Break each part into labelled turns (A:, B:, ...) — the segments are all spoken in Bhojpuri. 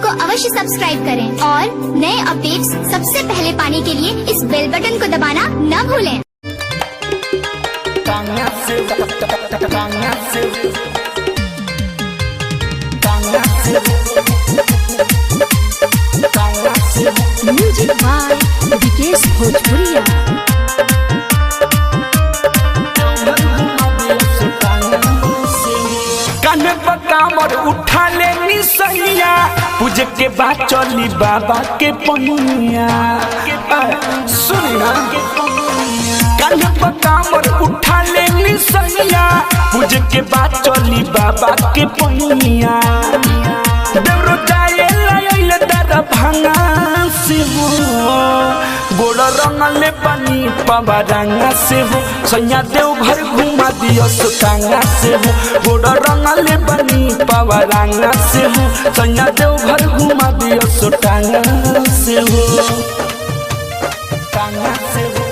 A: को अवश्य सब्सक्राइब करें और नए अपडेट्स सबसे पहले पाने के लिए इस बेल बटन को दबाना न भूलें।
B: म्यूजिक बाय विकेश भोजपुरिया।
C: कान्हे पर कांवर उठा ले निसैया, पूजे के बाद चली बाबा के पनिया। सुन ना, कान्हे पर कांवर उठा ले निसैया, पूजे के बाद चली बाबा के पनिया। देवरो जाए लायल दर भांगा से हो, गोड़ रंगले पानी पवा रंगा से हो, सैया देव घर घुमा दियो सुटांगा से हो। गोड़ रंगले पानी पवा रंगा से हो, सैया देव घर घुमा दियो सुटांगा से हो। टांगा से हो,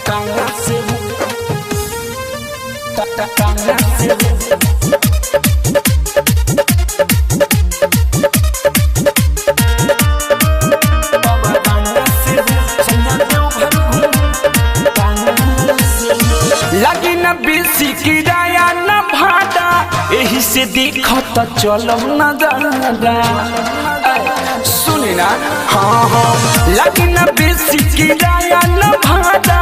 C: टांगा से हो, टांगा से हो। लगी न बेसी किराया न भाड़ा, एही से देखत चलो न दादा। सुनी ना, हाँ हाँ, लगी न बेसी किराया न भाड़ा,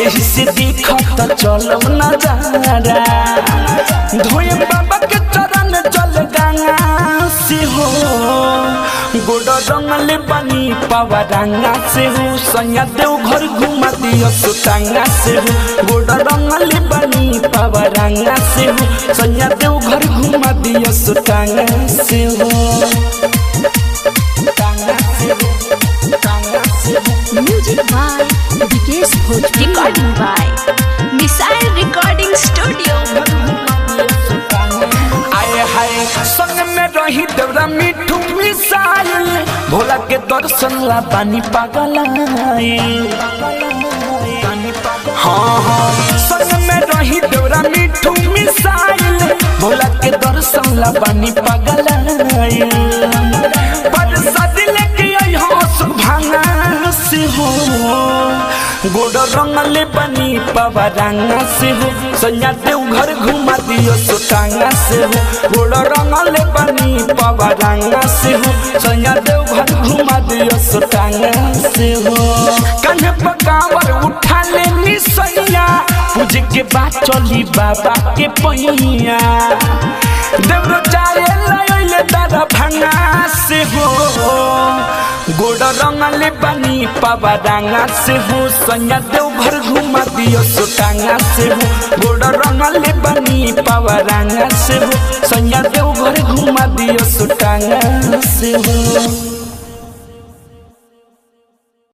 C: एही से देखत चलो न दादा। धोए बाबा के चरण चल गंगा से हो, गोड़ रंगले बनी पवा रंगा से हो, सैया देव घर घुमा दियो सुटांगा से हो। गोड़ रंगले बनी पवा रंगा से हो, सैया देव घर घुमा दियो सुटांगा से हो। टांगा से हो, टांगा से हो।
B: Music by Vikesh Bhojpuriya.
D: Recording by Missile Recording Studio.
C: आए हाय, संग में रही देवरा मिठू मिसाइल, भोला के दर्शन ला पानी पागल आइल। हाँ हाँ, संग में रही देवरा मिठू मिसाइल, भोला के दर्शन ला पानी पागल आइल। पर लेके आई हो भांगा से हो, गोड़ रंगले बनी पवा रंगा से हो, सैया देव घर घुमा दियो सुटांगा से हो। गोड़ रंगले बनी पवा रंगा से हो, सैया देव घर घुमा दियो सुटांगा से हो। कान्हे पर कांवर उठा ले निसैया, पूजे के बाद चली बाबा के पैया। देवरो जाए लायल दादा भांगा से हो, गोड़ रंगले बनी पवा रंगा से हो, सैया देव घर घुमा दियो सुटांगा से हो। गोड़ रंगले बनी पवा रंगा से हो, सैया देव घर घुमा दियो सुटांगा से हो।